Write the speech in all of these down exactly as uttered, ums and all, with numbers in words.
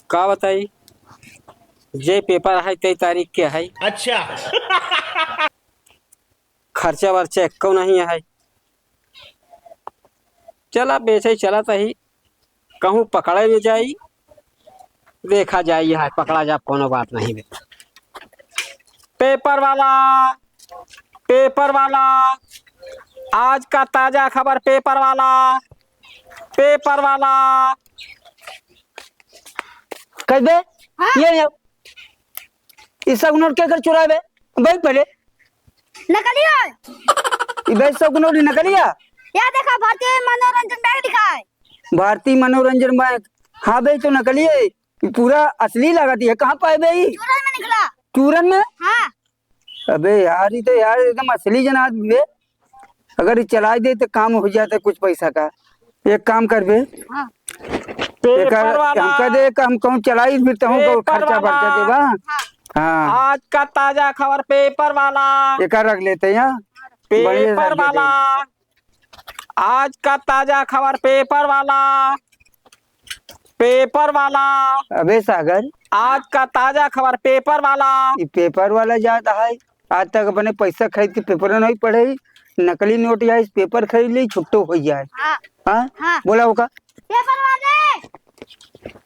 का बताई, जे पेपर है तय तारीख के है। अच्छा। खर्चा वर्चा एक्को नहीं है। चला बेचे चलत ही, कहूँ पकड़े में जाई, देखा जाई, है पकड़ा जा, कोनो बात नहीं बे। पेपर वाला, पेपर वाला, आज का ताजा खबर पेपर वाला, पेपर वाला। कह बे, हाँ। ये, ये, ई सब नोट के कर चुराए बे? बैठ पहले। नकली है। ई बे सब नोट नकली है? या देखा, भारतीय मनोरंजन बैंक लिखा है। भारतीय मनोरंजन बैंक। हाँ बे, तो नकली है। ई पूरा असली लागत है। कहाँ पाए बे ई? चूरन में निकला। चूरन में? हाँ। अबे यार, ई तो यार एकदम असली जनात बे। अगर ई चलाइ दे तो काम हो जाता कुछ पैसा का। एक काम कर बे। हाँ। पेपर एकर वाला। हमका दे, हम कहूँ चलाई, फिर तो हमको पेपर खर्चा वाला। बर्चा देबा। हाँ। हाँ। आज का ताजा खबर पेपर वाला। एकर रख लेते हैं, हाँ। बढ़िया पेपर रख लेते हैं। वाला। आज का ताजा खबर पेपर वाला, पेपर वाला। अबे सागर। आज का ताजा खबर पेपर वाला। ई पेपर वाला जात है, आज तक अपने पैसा खरीद के पेपर नहीं पढ़े, नकली नोट या इस पेपर खरीद ले, छुट्टो हो जाए। हाँ। हाँ? हाँ। बोला होगा। पेपर वाले,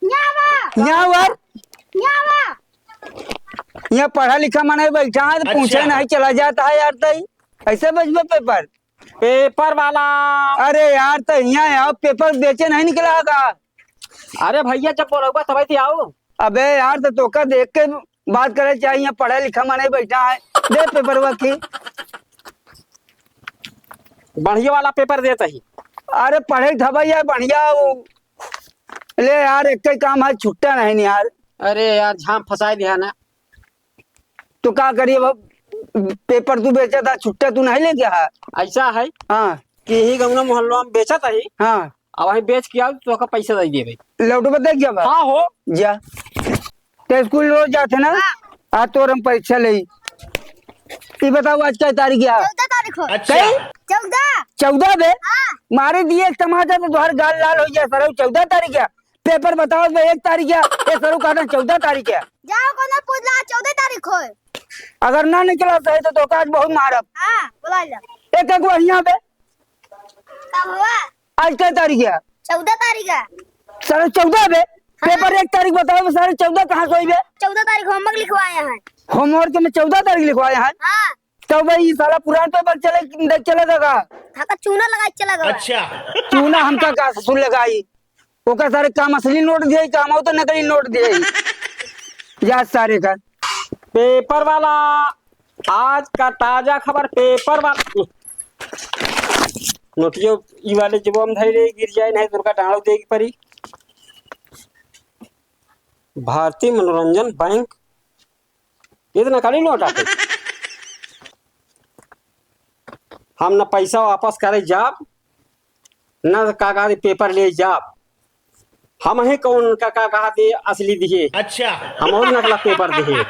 यहाँ आवा। यहाँ आवा। यहाँ आवा। यहाँ पढ़ा लिखा माने बैठा है, तो पूछे अच्छा। नहीं चला जाता है यार, तई ऐसे बजबे पेपर। पेपर वाला। अरे यार, तो यहाँ आओ, पेपर बेचे नहीं निकला का? अरे भैया, जब बोलौबा तबै तो आओ। अबे यार, तो तोका देख के बात करे चाहिए, पढ़ा लिखा माने बैठा है। दे पेपरवा की। बढ़िया वाला पेपर देत ही। अरे पढ़े था भैया, बढ़िया वो। ले यार, एक ही काम है, छुट्टा नहीं यार। अरे यार, झाम फंसाई दिया ना। तो का करिए अब, पेपर तू बेचा था, छुट्टा तू नहीं ले गया है? ऐसा है हाँ। कि यही गंगा मोहल्ला में बेचा था ही। हाँ। अब वहीं बेच के आओ, तो का पैसा दे दिए भाई। लौटबा दे गया बा? हाँ हो। जा। ते स्कूल रोज जाते ना? हाँ। आ तोर हम परीक्षा ले। ई बताओ आज क्या तारीख है? चौदह तारीख हो। अच्छा। कई? चौदह। चौदह बे? हाँ। मारे दिए एक तमाचा तो तोहर गाल लाल हो जाए सरऊ, चौदह तारीख है। पेपर बताओ बे, एक तारीख है, ए सरऊ कहता चौदह तारीख है। जाओ कोनो पूछ ला, चौदह तारीख हो। अगर ना निकला सही तो तोका आज बहुत मारब। हाँ, बुला ले। एक एक बढ़िया बे। कब हुआ? आज कै तारीख है? चौदह तारीख है। साढ़े चौदह बे। हाँ। पेपर एक तारीख बताओ बे, साढ़े चौदह कहाँ से होई बे? चौदह तारीख homework लिखवाए हैं। Homework में चौदह तारीख लिखवाए हैं? हाँ। तो भाई, ई साला पुरान पेपर चले, चले गा का? हाँ, का चूना लगाई चला गया। अच्छा। चूना हमका का ससुर लगाई? ओकर सारे काम असली नोट दिए, काम हो तो नकली नोट दिए। जा सारे का। पेपर वाला, आज का ताजा खबर पेपर वाला। नोटियो ई वाले जब हम धरे गिर जाए, नहीं तो उनका डांड़ो देगी परी। भारतीय मनोरंजन बैंक, ये तो नकली नोट आते। हम न पैसा वापस करे जाब, न का कहा दे पेपर ले जाब। हम ही कौन का, का कहा दे असली दिए। अच्छा। हम और नकला पेपर दिए।